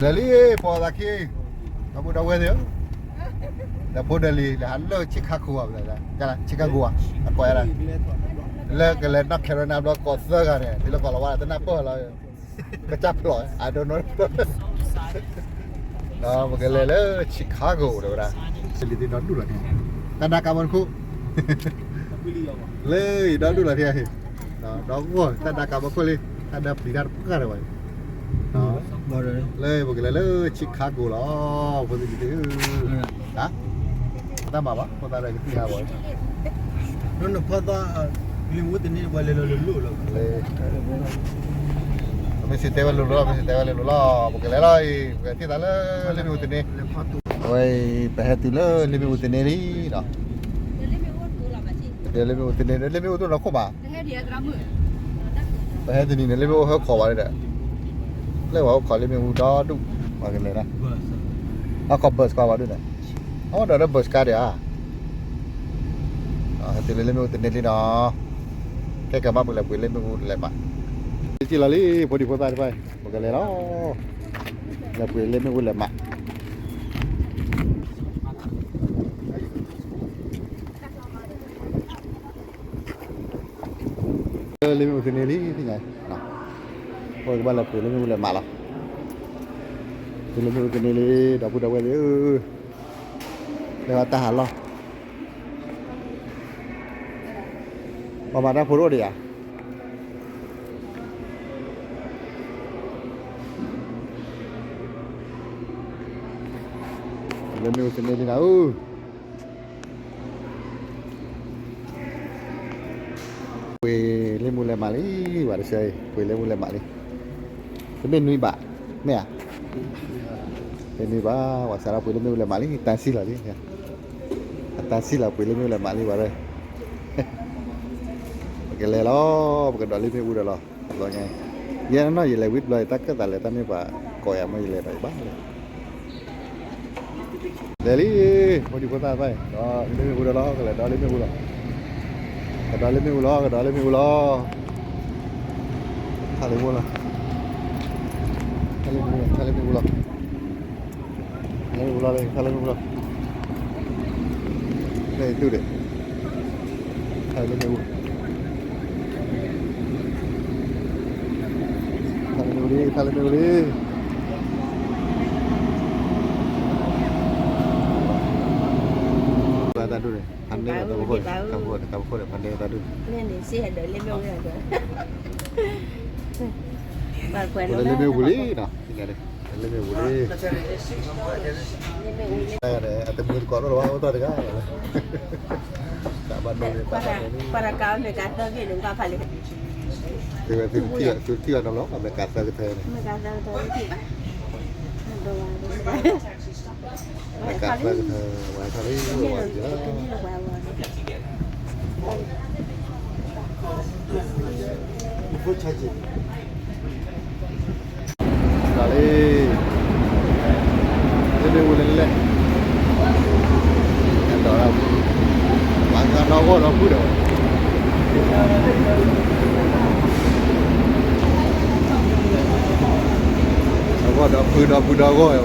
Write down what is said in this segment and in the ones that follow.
လဲၤလံ ပိာ်သးခံ, ဒီပုၢ်ဒီဝဲၢ်သ့ၣ်ဧၢ, ဒီးဖိဒီးလံၤ လဲၤဟးလၢ Chicago ဧါ, Chicago ဧါ, အကိးယၤဒၣ်, လၢကလဲၤ North Carolina ဘျီ ကိးသၢဂၤန့ၣ် တုၤလၢကိးလီၤဝါ တနၢ်ပၢၢ်လီၤ, ကစၢ်ဖျိး I don't know, ဒီးပကလဲၤလၢ Chicago တဲဝဲဒၣ်, လံၤသ့ၣ်ဒီဒူၣ်လီၤန့ၣ်, တၢ်ဒါကါဘီတခိၣ် လၢအံၤဒီဒူၣ်လီၤထံၣ်အဟ့ၣ်, ဒီးဂီၢ်တၢ်ဒါကါဘီခိၣ်လံ, တၢ်ဒါပျံၤတၢ်တပှၢ်ဒီးဝဲ, လၢပကလဲၤလၢ Chicago လီၤ, ဖိသ့ၣ်လံၤသ့ၣ်ဧၢ, တၢ်မၤဘၣ် ဖိသၣ်ဒီးကသံၣ်ဟးဘီ, နဖီသီ လ့မ့ၣ်အူတန့ၢ် ပှၤလဲၤလီၤလိၤလိၤလီၤ, မ့ၢ်စံးတဲဝဲလိၤလိၤလီၤ, မ့ၢ်စံးတဲဝဲလိၤလိၤလီၤ, ပကလဲၤလီၤအံၤ, ပကထံၣ်သးလၢလ့မ့ၣ်အူတန့ၢ်, အဝဲအံၤ ပဟဲတုၤလၢလ့မ့ၣ်အူတန့ၢ်လံဒီး, လ့မ့ၣ်အူတန့ၢ် လ့မ့ၣ်အူတအိၣ်နီၢ်ခိၣ်ဘၣ်, ပဟဲတနံၤန့ၣ် လ့မ့ၣ်အူဟဲခိးဝဲဒီး, လၢဝဲဟဲခိးလ့မ့ၣ်အူဒီဒူၣ်, ပကလဲၤလီၤ, ဟဲခိး bus ကွၢ်ဝဲဒၣ်န့ၣ်, အဝဲဒီးလၢ bus ကါဒံးဧါ ဟဲတုၤလၢလ့မ့ၣ်အူတန့ၢ်လံနီၤ, ခဲကမၣ်ပကလဲၤပှ့ၤလ့မ့ၣ်အူလဲၤမး, စံၣ်လီၤလံ ဖိဒံဖိသၣ်တဖၣ်, ပကလဲၤလီၤ, လဲၤပှ့ၤလ့မ့ၣ်အူလဲၤမး, လ့မ့ၣ်အူတန့ၢ်လံသ့ၣ်ညါ, ပကဘၣ်လဲၤပှ့ၤလ့မ့ၣ်အူလဲၤမးလီၤ, လ့မ့ၣ်အူတန့ၢ်လံ ဒီပုၢ်ဒီဝဲၢ်သ့ၣ်ဧၢ, လၢတၢ်ဟးလီၢ်, ပှၤမၤတၢ်ဖိတအိၣ်ဒံးဧါ, လ့မ့ၣ်အူတန့ၢ်လံနၤဧၢ, ပှ့ၤလ့မ့ၣ်အူလဲၤမးလံ, ဝဲတဆၢအံၤ ပှ့ၤလ့မ့ၣ်အူလဲၤမးလံ, တမ့ၢ်နွံဘး, မ့ၢ်ဧါ, တမ့ၢ်နွံဘး, ဝဲစးထီၣ်ပှ့ၤလ့မ့ၣ်အူလဲၤမးလံ, တၢ်စံၣ်လီၤလံ, အတၢ်စံၣ်လီၤ ပှ့ၤလ့မ့ၣ်အူလဲၤမးလံဝဲ, ပကလဲၤလီၤ, ပကဒိးလ့မ့ၣ်အူဒီးလီၤ, လီၤညါ, ယဲနီၢ်နီၢ် ယလဲၤဝံၤတဘျီ ယတၢ်ကၢၣ်သးလဲၤတၢ်မ့ၢ်ပှၤကိးယၤမ့ၢ်ယလဲၤဒီးယဘၣ်လဲၤ လဲၤလံ, ဖိဒံဖိသၣ်တဖၣ်အံၤ, ဒီးလ့မ့ၣ်အူဒီးလီၤ, ကလဲၤဒီးလ့မ့ၣ်အူလီၤ, ကဒီးလ့မ့ၣ်အူလီၤ, ကဒီးလ့မ့ၣ်အူလီၤ, ထါလ့မ့ၣ်အူလီၤ, ထါလ့မ့ၣ်အူလီၤ, ထါလ့မ့ၣ်အူလီၤ, ထါလ့မ့ၣ်အူလီၤ, လ့မ့ၣ်အူလီၤ, လ့မ့ၣ်အူ, ထါလ့မ့ၣ်အူလံ, ထါလ့မ့ၣ်အူလံ, ဘၣ်တၢ်ဒူၣ်န့ၣ် ဖးန့ၢ်တၢ်ဖိခိၣ်န့ၣ်, တၢ်ဖိခိၣ်န့ၣ် ဖးန့ၢ်တၢ်ဒူၣ်န့ၣ်, လ့မ့ၣ်အူလံနီၤ, လ့မ့ၣ်အူလံ, အတမုာ်တကိးဒိၣ်လီၤဘၣ် အိၣ်တ့ၢ်တဂၤ, တၢ်ဘၣ်ဒိန့ၣ် တၢ်ဘၣ်ဒိန့ၣ်, သုတထံၣ်အီၤနီတဘျီ အမဲာ်ကးသၢကထၢန့ၣ်, မဲာ်ကးသၢကထၢ ဝဲထီၣ်လံ, ဒီးလံ, လ့မ့ၣ်အူလဲၣ်လဲၣ်, ဒီး, ပှၤဂၤဒီးဂီၢ်ဒီးဖုဒီး, ဒီးဂီၢ်ဒီးဖုဒီးဖုဒီးဂီၢ်ဝဲ,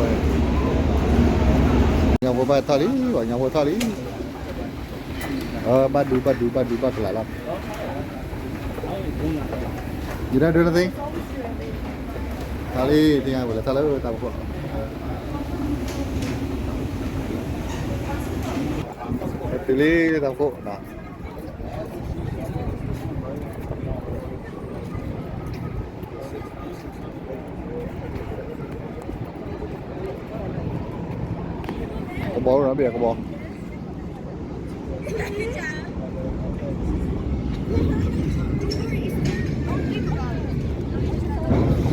ညီဖိဘၣ်ထီၣ်လံ, ပှၤညီဖိထီၣ်လံ. ဘၣ်ဒူ ဘၣ်ဒူ ဘၣ်ဒူ ဘၣ်ကလၤလီၤ. You don't do anything? ထါလံ, သ့ၣ်ညါဝဲလၢထါလၢ တၢ်ဖီခိၣ်, တုၤလံ တၢ်ဖီခိၣ်နီၤ. ကဘီနီၤ ဘ့ၣ်ကဘီ. ဒီးကဘီလံ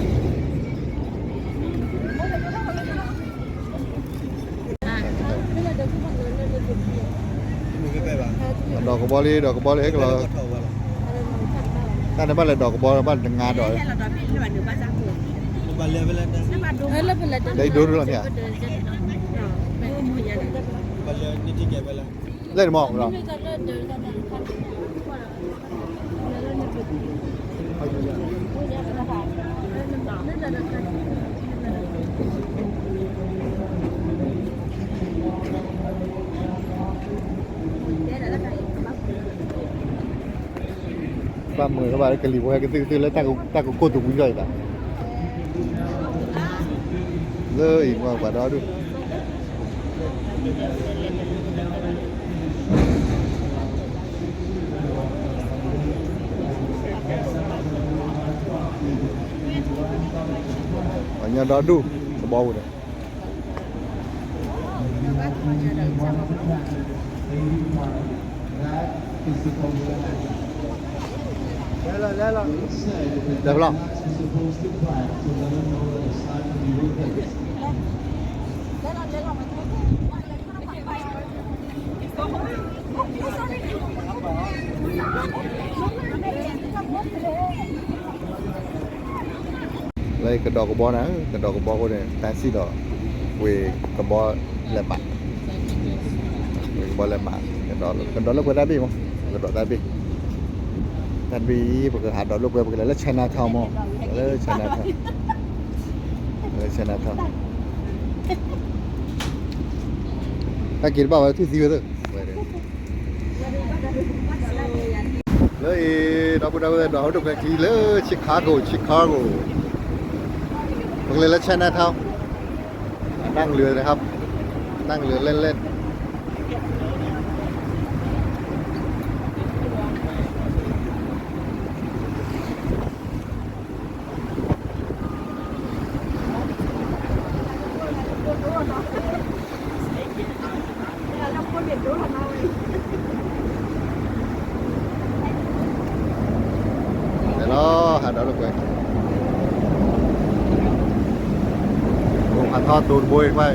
ဒီးကဘီလံ ဟဲကလီၤ. တၢ်န့ၣ်ဘၣ်လဲၤဒီးကဘီ ဘၣ်တငါဒီး, တၢ်အံၤဒိၣ်ဒိၣ်လီၤန့ၣ်ဧါ. လဲၤတမီၢ်လီၤ. အဝဲဒၣ် အဝဲဒၣ် အဝဲဒၣ် အဝဲဒၣ် အဝဲဒၣ် အဝဲဒၣ် အဝဲဒၣ် အဝဲဒၣ် အဝဲဒၣ် ဘၣ်မုာ်ထီၣ်ဘၣ်လၢကလံၤဖိဟဲကသုၣ်ကသုၣ်လၢတၢ်ကကိၢ်တဝံယီၢ်အံၤဘၣ်. လၢအံၤပှၤပှၤဒီဒူၣ် ပှၤညီဒီဒူၣ် ကဘီပူၤန့ၣ် လဲၤလီၤ လဲၤလီၤ လၢကဒီးကဘီန့ၣ် ကဒီးကဘီအဃိန့ၣ် တၢ်စံၣ်ဒီး ဝ့ၢ်ကဘီလဲၤမး, ဝ့ၢ်ကဘီလဲၤမး, ကဒီးလၢပှဲၤတၢ်ဘ့ၣ်မး, ကဒီးတၢ်ဘ့ၣ်, တၢ်တဘ့ၣ်အံၤ ပကဟးဒီးလၢပှဲၤ ပကလဲၤလၢ Chinatown မး, လၢ Chinatown, လၢ Chinatown တၢ်က့ၤတဘၣ်ဝဲထူၣ်သံဝဲသ့ၣ် လၢအံၤ ဒီပုၢ်ဒီဝဲၢ် ဒီးဟိဒိၣ်ခွဲးခံလၢ Chicago, Chicago, ပကလဲၤလၢ Chinatown, นั่งเรือนะครับ, นั่งเรือเล่นๆ လဲၤလီၤ ဟးဒီးလိာ်ကွဲ, ဟးထီၣ်တိၤတဘိအံၤတဖၣ်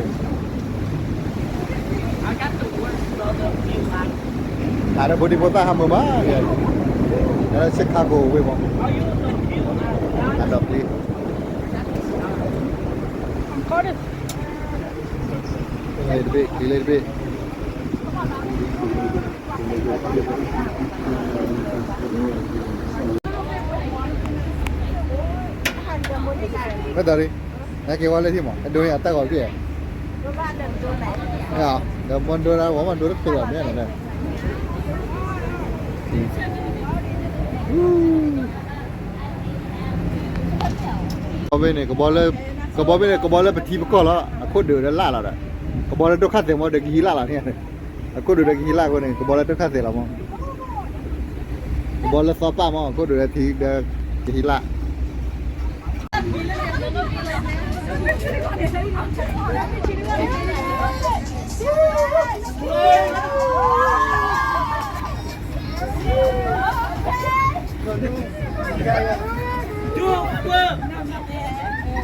အံၤ, ဟးဒီးဖိဒံဖိသၣ်ဟးမုာ်မး, ဟဲလၢ Chicago ဝ့ၢ်မး, ဟးဒီးပျံၤ လ့တဘ့ၣ် ခံလ့တဘ့ၣ် မ့ၢ်တၢ်ရံၣ်, ဟဲက့ၤဝဲလၢဟံၣ်မး ဟဲဒိးန့ၢ်အတၢ်ဂီၤတဘ့ၣ်, ဒီးမ့ၢ်ဒိးဒၣ်ဝဲ မ့ၢ်ဒိးတချုးဘၣ်မ့ၢ်န့ၣ်, ကဘီဘ့ၣ်န့ၣ် ကဘီလၢ ကဘီဘ့ၣ်န့ၣ် ကဘီလၢပထံပကီၢ်လီၤ, အခိၣ်ဒုးဒီးလၢ်လီၤဒီး, ကဘီလၢဒိၣ်ခါသဲးမ့ၢ်ဒီးကဟံးလၢ်လီၤန့ၣ်, အခိၣ်ဒုးဒီးကဟံးလၢ်အဃိန့ၣ် ကဘီလၢဒိၣ်ခါသဲးလီၤမး, ကဘီလၢသီပၢ်မး အခိၣ်ဒုးဒီးထံဒီးကဟံးလၢ်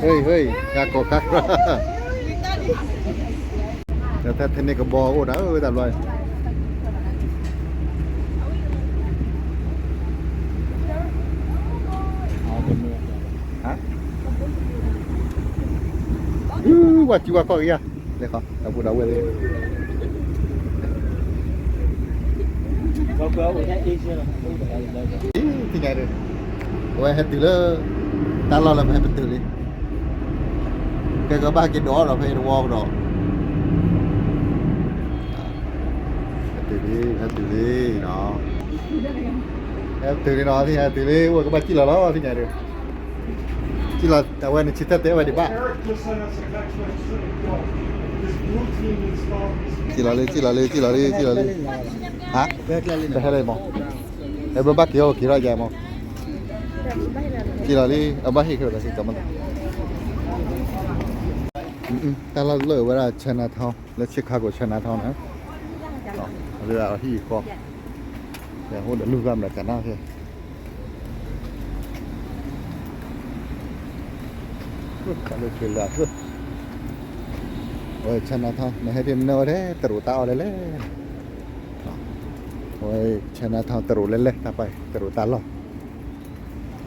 ဟ့ၣ် ဟ့ၣ် ကကိးခါ, ဒီးတၢ်ထဲန့ၣ်ကဘီအိၣ်ဒၣ်ဝဲတၢ်ဘျီ, ဝဲစုဝဲကီၢ်ကယၤ, လဲၤခီ တၢ်ပူၤဒၣ်ဝဲသ့ၣ် သ့ၣ်ညါဒီး အဝဲဟဲတုၤလၢ တၢ်လီၢ်လၢပဟဲပတုာ်လံ, ကဲကဘၣ်က့ၤဒိးဒီးဖဲအံၤတဝီကဒီး, ဟဲတုၤလံ ဟဲတုၤလံနီၤ, ဟဲတုၤလံနီၤ သ့ၣ်ညါတုၤလံ အိၣ်ကဘၣ်စံၣ်လီၤလီၤ သ့ၣ်ညါဒီး စံၣ်လီၤ အဝဲန့ၣ်ဆံတၢ်တဲဝဲဒံးဘၣ်, စံၣ်လီၤလံ စံၣ်လီၤလံ စံၣ်လီၤလံ စံၣ်လီၤလံ, ဟါ, တဟဲလၢမး, အဲဘၣ်က့ၤအီၤက့ၤထီၣ်ယၤမး, စံၣ်လီၤလံ အဘၣ်ဟ့ၣ်ခဲလၢာ် ကမၤ, တၢ်လီၢ်လၢဝဲဒၣ် Chinatown လၢ Chicago Chinatown န့ၣ်, လၢအဟံၣ်အဃီ, အိၣ်ဒီးလူၢ်ဂၤမတၤကနၣ်ဖဲ တၢ်လၢဆ့လၢအသၢ အဝဲ Chinatown နဟဲဒ်နဝဲထဲတရူးတၢ်အီၣ်လဲၣ်လဲၣ်, အဝဲ Chinatown တရူးလဲၣ်လဲၣ် တၢ်ပာ်တရူးတၢ်လီၢ်,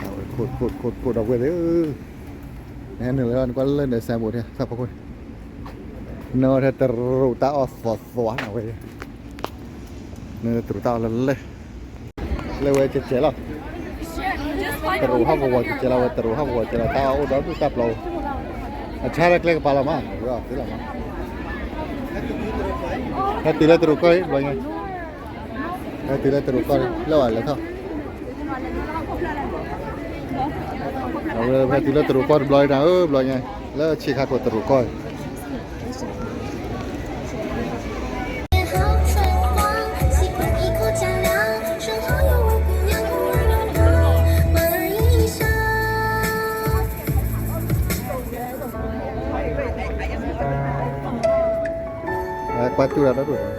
အဝဲခိၣ်ခိၣ်ခိၣ်ခိၣ်ဒီပုၢ်ဝဲၢ်သ့ၣ်ဧၢ, နဟဲနုာ်လီၤနကွၢ်လၢနစဲဘူးထဲ ဆၣ်ဖိခိၣ်န့ၣ်, နဝဲထဲတရူးတၢ်အီၣ်သွးသွးနဝဲ, နတရူးတၢ်အီၣ်လဲၣ်လဲၣ် လၢဝဲကဲကဲလီၤ, တရူးဟီၣ်ကဝီၤကဲကဲလီၤ ဝဲတရူးဟီၣ်ကဝီၤကဲလီၤ တၢ်အီၣ်အိၣ်ဒီဒူၣ်တၢ်ပျီဧိၤ, အဆါလၢကျဲကပၤလီၤမး, လီၤ, ဟဲတုၤလၢတရူးကီၢ်အံၤဘျီညါ, ဟဲတုၤလၢတရူးကီၢ်လၢဝဲလဲၤထီၣ်, အဝဲဟဲတုၤလၢတရူးကီၢ်တဘျီအံၤနၤဧၢ ဘျီညါ, လၢဆ့ခါခိၣ်တရူးကီၢ်အံၤ ကွၢ်တူၢ်ရၢ်ဒီး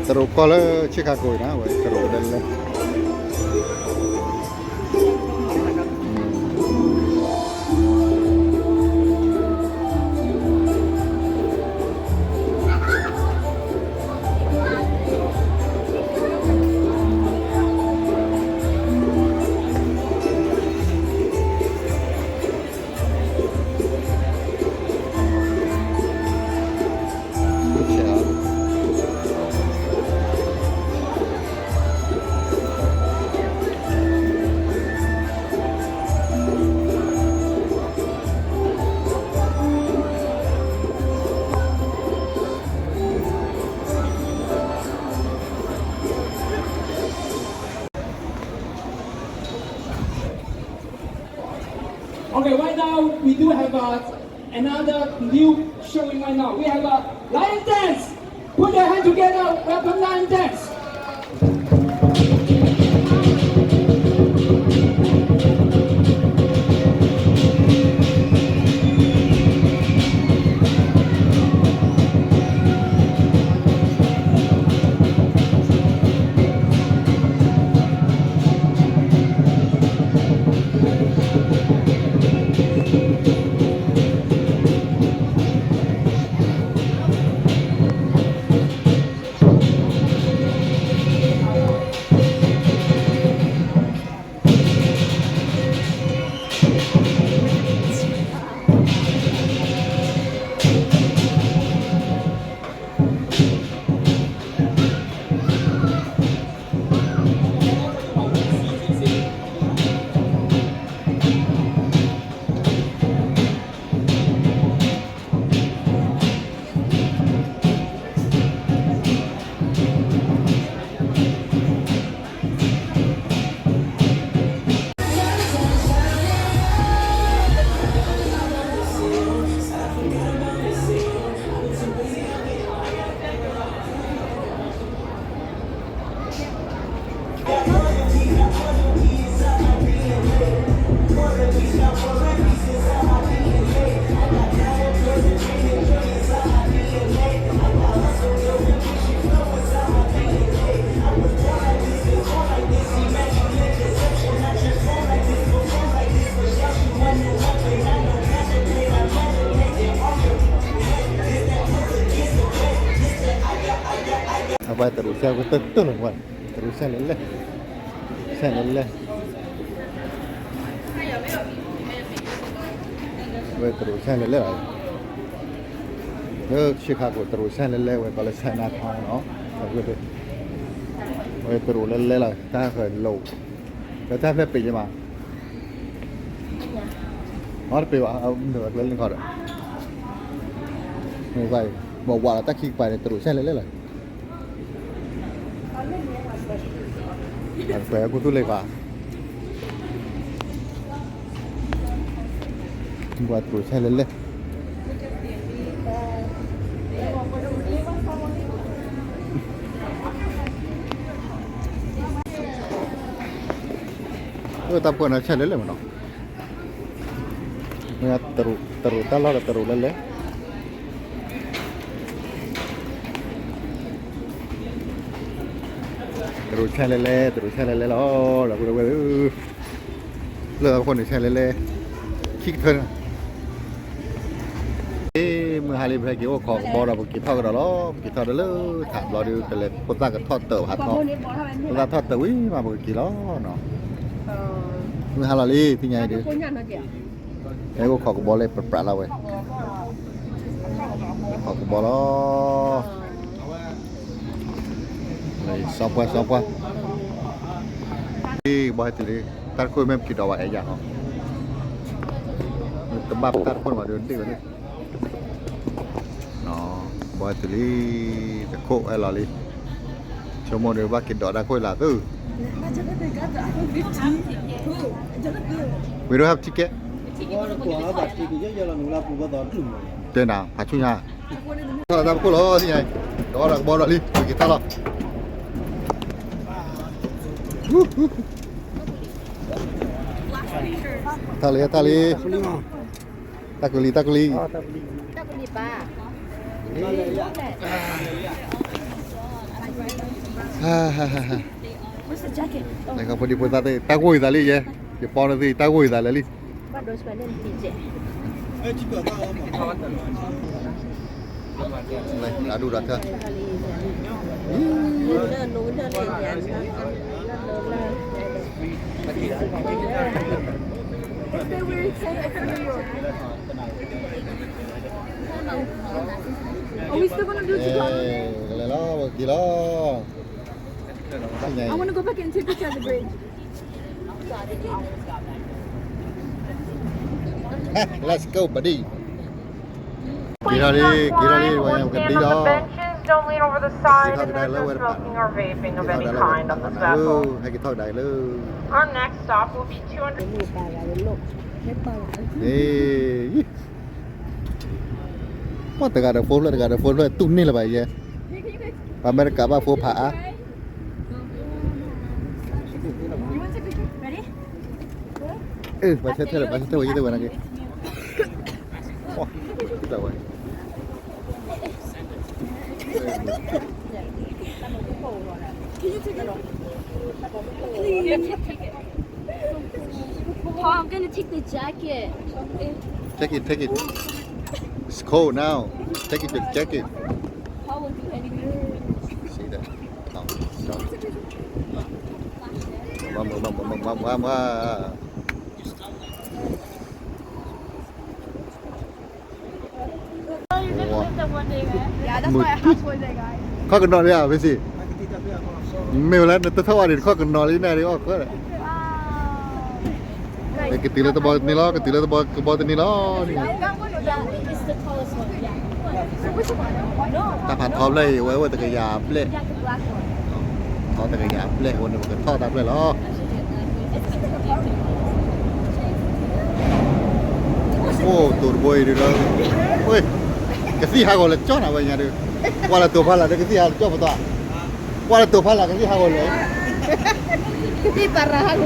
တရူးကီၢ်လၢဆ့ခါခိၣ်အံၤနၤ ဝဲတရူးကီၢ်လၢ Okay, right now we do have a, another new showing right now. We have a lion dance. Put your hand together, welcome lion dance. ဝဲတရူးဆဲးကတၢၢ်လီၤဝဲ, တရူးဆဲးလဲၣ်လဲၣ်, ဆဲးလဲၣ်လဲၣ်, ဝဲတရူးဆဲးလဲၣ်လဲၣ်လီၤ, လၢ Chicago တရူးဆဲးလဲၣ်လဲၣ် ဝဲကီးလၢ Chinatown နီၤ, ဝဲတရူးလဲၣ်လဲၣ်လီၤ တၢ်ဃၢၤလိာ်, ဒီးတၢ်ဖျဲၣ်ပ့ၤယမး, အတပ့ၤဘၣ်, မ့ၢ်ဝဲကျဲလၢနခီဒီး, မ့ၢ်ဝဲ, ဘၣ်ဝးလီၤတၢ်ခံကပၤန့ၣ် တရူးဆဲးလဲၣ်လဲၣ်လီၤ ကွဲးကူသူၣ်လ့ၤပာ်, ဘၣ်တရူးဆဲးလဲၣ်လဲၣ်, တၢ်ဖိန့ၣ်ဆဲးလဲၣ်လဲၣ်မးနီၤ, မ့ၢ်တရူးတၢ်လီၢ်ဒီးတရူးလဲၣ်လဲၣ် တရူးဆဲးလဲၣ်လဲၣ် တရူးဆဲးလဲၣ်လဲၣ်လီၤ, ဒီပုၢ်ဝဲၢ်ဧၢ, လၢအဃိန့ၣ်ဆဲးလဲၣ်လဲၣ်, ခံကထၢန့ၣ်, မုၢ်ဟါလံ ပဟဲက့ၤအိၣ်ခိးကဘီဒီး ပက့ၤထီၣ်ကဒီးလီၤ, ပက့ၤထီၣ်ဒီးလၢထးဘျီဒုး တလဲၤဖိသၣ်ကထီၣ်တၢၢ်ဖးထီၣ်, ဖိသၣ်ထီၣ်တၢၢ်ဝံၤမး ပကက့ၤလီၤနီၤ, မုၢ်ဟါလီၤလံ သ့ၣ်ညါအံၤဒုး ဟဲအိၣ်ခိးကဘီလၢပပြးလီၤဝဲ, အိၣ်ခိးကဘီလီၤ, စီၤပှၢ် စီၤပှၢ်, ဘီဟဲတုၤလံ, တၢ်တခိၣ်မ့ၢ်ပက့ၤဒီးဝဲအဲၣ်ယၤဟီ, တဘၣ်ပတၢ်တခိၣ်မးဒုးဒ့ၣ်ဝဲန့ၣ်, ဘီဟဲတုၤလံ, တခိၣ်အဲၣ်လီၤလံ, ဆိကမိၣ်ဒုးဘၣ်က့ၤဒီးတၢ်ခိၣ်လၢသု We don't have ticket. တဲနၤ ဖးဆူညါ, ထီၣ်လီၤတၢ်ပခိၣ်လီၤ သ့ၣ်ညါ, ဒီးဒီးကဘီဒီးလံ ပက့ၤထီၣ်လီၤ, ထီၣ်လံ ထီၣ်လံ, တၢ်ကလံၤ တၢ်ကလံၤ, ဖိဒံဖိသၣ်သ့ၣ် တၢ်ဂိၢ်အံၤသးလံယဲ, ယပီနသ့ၣ် တၢ်ဂိၢ်အံၤသးလၢလံ, အဒူၣ်ဒီးထၢ, ကလဲၤလီၤ ပက့ၤလီၤ, I wanna go back and take picture of the bridge. Let's go, buddy. က့ၤထီၣ်လံ က့ၤထီၣ်လံ ဝဲကဒံလီၤ, က့ၤထီၣ်ကဒါလၢဝဲတပၤ, က့ၤထီၣ်ကဒါလၢဝဲတပၤ, ဟဲက့ၤထီၣ်ကဒါလၢ, မ့ၢ်, ပှၤတဂၤဒီးဖိဖျၢၣ် တဂၤဒီးဖိဖျၢၣ် တူၢ်န့ၢ်လၢၤဘၣ်ယဲ, ပှၤအမဲရကၤဘၣ်ဖိဖးအါ အ့ ပှၤဆၢထၢၣ်လၢၤ ပှၤဆၢထၢၣ်ဝဲ ယသ့ၣ်ဝဲနာ်က့, ပှၤဝဲ, Paul, I'm gonna take the jacket. Take it, take it. It's cold now. Take it, the jacket. Paul will do anything. See that? Oh, sorry. မၤ မၤ မၤ မၤ မၤ မၤ Yeah, that's why I have one there, guys. ခီၣ်ကနီၤလံဧါ မ့ၢ်စ့ၢ်, မ့ၢ်ဝဲလၢနတထီၣ်ဝဲန့ၣ် ခီၣ်ကနီၤလံန့ၣ် အီၣ်ဃၢ, ကတုၤလၢတဘီတန့ၢ်လီၤ ကတုၤလၢတဘီတန့ၢ်လီၤန့ၣ်, တၢ်ဖးထီဖျၢၣ်အံၤ အဝဲအိၣ်တကယၤဘျဲၣ်, ထီတကယၤဘျဲၣ် အဃိန့ၣ် ပကထီၣ်တၢ်ဖျၢၣ်လီၤ. အိၣ်တိၤတဘိအံၤဒုးဒီး, ကသံၣ်ဟးဂီၤလၢာ်ကၠီနၤဝဲညါဒုး, ကွၢ်လၢတိၤဖးလၢ်ဒီးကသံၣ်ဟးလၢာ်ကၠီပသး, ကွၢ်လၢတိၤဖးလၢ်ကသံၣ်ဟးဂီၤလၢာ်, ကသံၣ်ပာ်ရၤဟးဂီၤလၢာ်,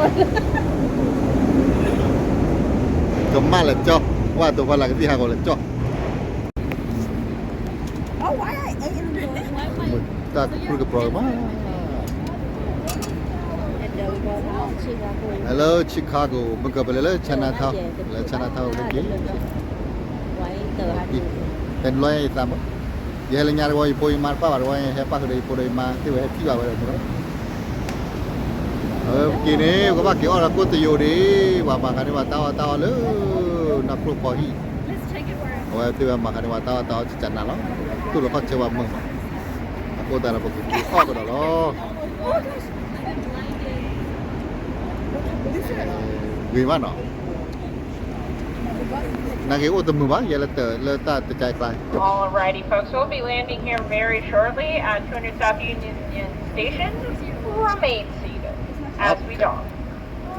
ကမၣ်လၢာ်ကၠီ, ကွၢ်တိၤဖးလၢ်ကသံၣ်ဟးဂီၤလၢာ်ကၠီ တၢ်ကပြုၢ်ကပြီၤမး, လၢ Chicago မ့ၢ်ကပလဲၤလၢ Chinatown, လၢ Chinatown လၢက့ၤ, တနွဲအံၤသးမး, ယဟဲလၢညါတဝီ ယဖိယမါတပာ်ဘၣ်တဝီ ယဟဲပာ်ဃုာ်ဒီးယဖိဒီးယမါ သ့ၣ်ဝဲဟဲထံၣ်ဘၣ်ဝဲဒီးမုၢ်လီၤ. အဝဲပက့ၤန့ၣ် ကဘၣ်က့ၤအီၣ်ဒီးကိၣ်တယိာ်ဒံး ပှၤမၤဃးန့ၢ်ပှၤတၢ်အီၣ်တၢ်အီ လၢနီၢ်ကျိၣ်ဖီဟံၣ်, အဝဲသ့ၣ်ဝဲမၤဃးန့ၢ်ပှၤတၢ်အီၣ်တၢ်အီ ကကနၤလီၤ. တူၢ်လိာ်ခီၣ်ဆၢပှၤမုာ်မး, အဃိသတးဒီး ပကက့ၤအီၣ်ကဒီးလီၤ. ဂ့ၤဘၣ်နီၤ, နာ်က့အိၣ်တမုာ်ဘၣ် ယဲလၢတၢ်တကဲကျါ. Alrighty, folks, we'll be landing here very shortly at two hundred South Union Station. Remain seated as we dock.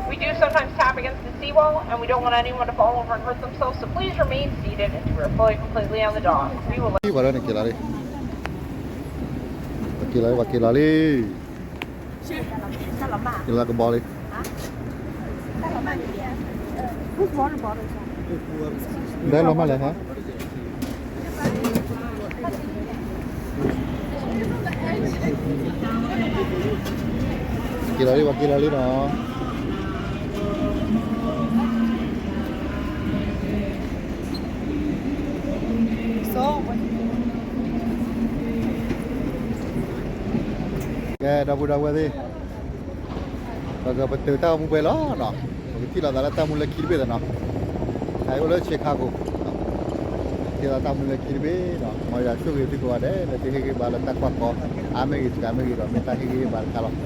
We do sometimes tap against the seawall, and we don't want anyone to fall over and hurt themselves, so please remain seated until we're fully, completely on the dock. We will ပှၤလၢနက့ၤလီၤလံ, ပက့ၤလီၤလံ, ပှၤက့ၤလီၤလံ, က့ၤလီၤကဘီလံ. ဒဲလီၤမးလဲၣ်ဟါ, က့ၤလီၤလံ, ပှၤက့ၤလီၤလံနီၤ. ကဲ ဒီပုၢ်ဒီဝဲၢ်သ့ၣ်, ပကပတုာ်တၢ်အိၣ်မူပှဲၤလီၤနီၤ, ပကထံၣ်လိာ်သးလၢတၢ်မူလၢခံတဘ့ၣ်သနီၤ, အအိၣ်လၢ Chicago, ထံၣ်လိာ်သးတၢ်မူလၢခံတဘ့ၣ်နီၤ, မ်ယွၤဆိၣ်ဂ့ၤသုကိးဂၤဒဲး လၢသုဟ့ၣ်ဂံၢ်ဘါလၢတၢ်ကွၢ်ကီ, အါမ့ၢ်ဂ့ၤ တဂၤမ့ၢ်ဂ့ၤဒီး မ့ၢ်တၢ်ဟ့ၣ်ဂံၢ်ဟ့ၣ်ဘါတခါလီၤ.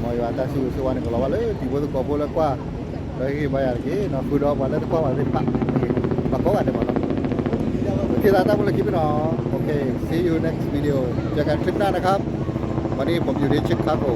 မ်ယွၤတၢ်ဆိၣ်ဂ့ၤဆိၣ်ဝါန့ၣ် ကလီၤဘၣ်လၢတံၤဖိသကိးဖိလၢကွၢ်, ဒီးဟ့ၣ်ဂံၢ်ဘါယၤတက့ၢ်နီၤ, ဃုာ်ဒီးပှၤလၢတကွၢ်ဘၣ်သ့ၣ်တဖၣ်, ပှၤကိးဂၤဒဲးမးနီၤ, ထံၣ်လိာ်သးတၢ်မူလၢခံတဘ့ၣ်နီၤ. Okay, see you next video, เจอกันคลิปหน้านะครับ, วันนี้ผมอยู่ที่ Chicago.